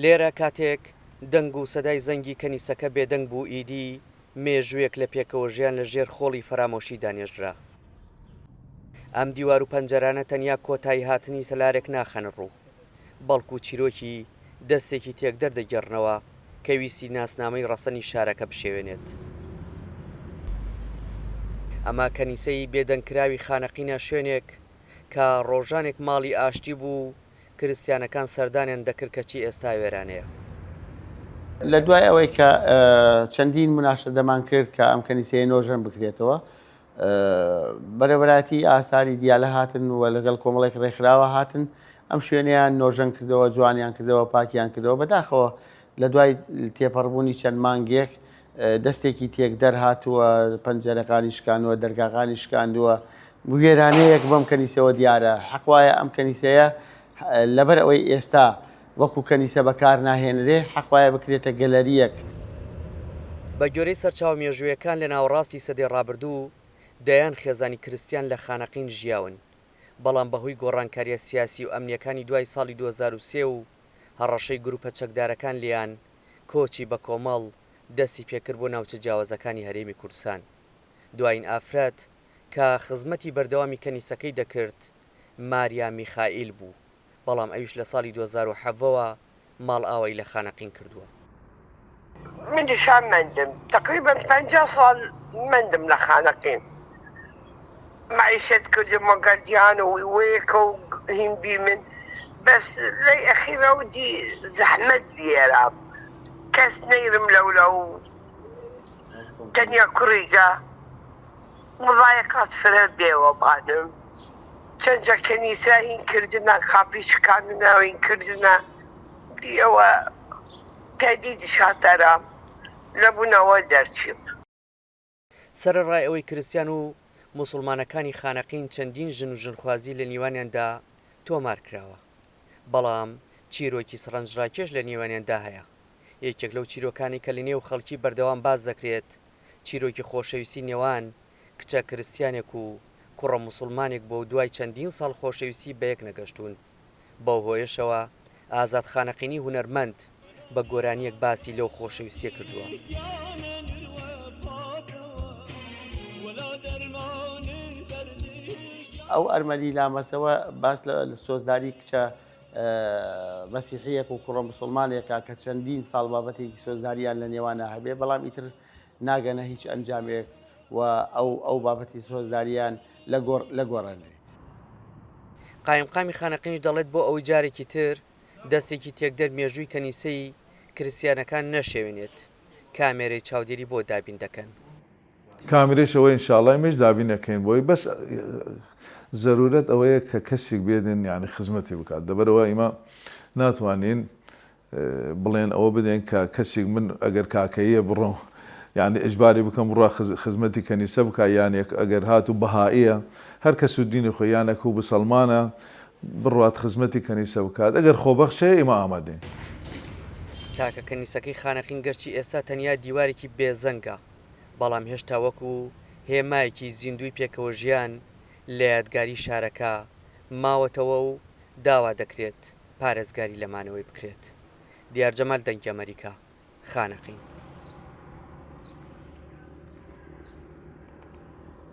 لێرە کاتێک دەنگ و سەدای زەنگی کەنیسەکە بێدەنگ بوو ئیدی مێژوویەک لە پێکەوەژیان لە ژێر خۆڵی فەرامۆشیدا نێژرا. ئەم دیوار و پەنجەرانە تەنیا کۆتاییهاتنی تەلارێک ناخەنە ڕوو، بەڵکو چیرۆکی دەستێکی تێکدەر دەگێڕنەوە کە ویستی ناسنامەی ڕەسەنی شارەکە بشێوێنێت. ئەمە کەنیسەی بێدەنگکراوی خانەقینە شوێنێک کە ڕۆژانێک ماڵی ئاشتی بوو و کرستیانەکان سەردانیان دەکرد کەچی ئێستا وێرانەیە. لە دوای ئەوەی کە چەندین موناشەدەمان کرد کە ئەم کەنیسەیە نۆژەن بکرێتەوە، بەرێوەبەرایەتی ئاساری دیالە هاتن و لەگەڵ کۆمەڵێک ڕێکخراوە هاتن ئەم شوێنەیان نۆژەن کردەوە، جوانیان کردەوە، پاکیان کردەوە. بەداخەوە لە دوای تێپەڕبوونی چەند مانگێک دەستێکی تێکدەر هاتووە، پەنجەرەکانی شکاندووە، دەرگاکانی شکاندووە، وێرانەیەک بەم کەنیسەوە دیارە. حەق وایە ئەم کەنیسەیە لەبەر ئەوەی ئێستا وەکو کەنیسە بەکار ناهێنرێ، حەق وایە بکرێتە گەلەرییەک. بە گوێرەی سەرچاوە مێژوویەکان لە ناوەڕاستی سەدەی ڕابردوو دەیان خێزانی کرستیان لە خانەقین ژیاون، بەڵام بەهۆی گۆڕانکارییە سیاسی و ئەمنییەکانی دوای ساڵی 2003 و هەڕەشەی گروپە چەکدارەکان لێیان کۆچی بەکۆمەڵ دەستی پێکرد بۆ ناوچە جیاوازەکانی هەرێمی کوردستان. دوایین ئافرەت کە خزمەتی بەردەوامی کەنیسەکەی دەکرد ماریا میخائیل بوو، بەڵام ئەویش لە ساڵی 2017 وە ماڵئاوایی لە خانەقین کردووە. من دیشان مەندم تەقریبەن 50 ساڵ مەندم لە خانەقین مەعیشەت کردم وەگەردیان و وەیەکەو هین بیمن بەس لەی ئەخیرەو دی زەحمەت بیەرام کەس نەیرم لەولا و تەنیا کوڕیگە مزایەقات فرە دێوە بانم چەند جا کەنیسە هین کردنە قاپی شکاندنە و هین کردنە دی ئەوە تەهدیدیش هاتەرام لە بوونەوە دەرچیم. سەرەڕای ئەوەی کرستیان و موسوڵمانەکانی خانەقین چەندین ژن و ژنخوازی لە نیوانیاندا تۆمار کراوە، بەڵام چیرۆکی سەڕنجڕاکێش لە نێوانیاندا هەیە. یەکێک لەو چیرۆکانەی کە لە نێو خەڵکی بەردەوام باس دەکرێت، چیرۆکی خۆشەویستی نێوان کچە کرستیانێک و کوڕە موسوڵمانێک بووە و دوای چەندین ساڵ خۆشەویستی بەیەک نەگەشتوون. بەو هۆیەشەوە ئازاد خانەقینی هونەرمەند بە گۆرانییەک باسی لەو خۆشەویستییە کردووە. ئەو ئەرمەنی لامەسەوە باس لە سۆزداری کچە مەسیحییەک و کوڕە مسوڵمانێکە کە چەندین ساڵ بابەتێکی سۆزداریان لە نێوانە هەبێ، بەڵام ئیتر ناگەنە هیچ ئەنجامێک و ئەو ئەو بابەتی سۆزداریان لە گۆڕ لە گۆڕێنرێ. قایمقامی خانەقینیش دەڵێت بۆ ئەوەی جارێکی تر دەستێکی تێکدەر مێژووی کەنیسەی کرستیانەکان نەشێوێنێت کامێرەی چاودێری بۆ دابین دەکەن. کامیرەیش ئەوە ان شاء اللە ئێمەیش دابین ئەکەین بۆی بەس زەرورەت ئەوەیە کە کەسیک بێنن یانی خزمەتی بکات لەبەرئەوە ئیمە ناتوانین بڵێن ئەوە بدەین کە کەسیک من ئەگەر کاکەییە بڕۆم یانی ئیجباری بکەم بڕوا خزمەتی کەنیسە بکا یان یەک ئەگەر هاتوو بەهائیە هەر کەس و دینی خۆی یان ئەکو بسەڵمانە بڕوات خزمەتی کەنیسە بکات ئەگەر خۆبەخش هەیە ئیمە ئامادەین. تاکە کەنیسەکەی خانەقین گەرچی ئێستا تەنیا دیوارێکی بێزەنگە، بەڵام هێشتا وەکو هێمایەکی زیندووی پێکەوەژیان لە یادگاری شارەکە ماوەتەوە و داوا دەکرێت پارێزگاری لە مانەوەی بکرێت. دیار جەمال دەنگی ئەمەریکا، خانەقین.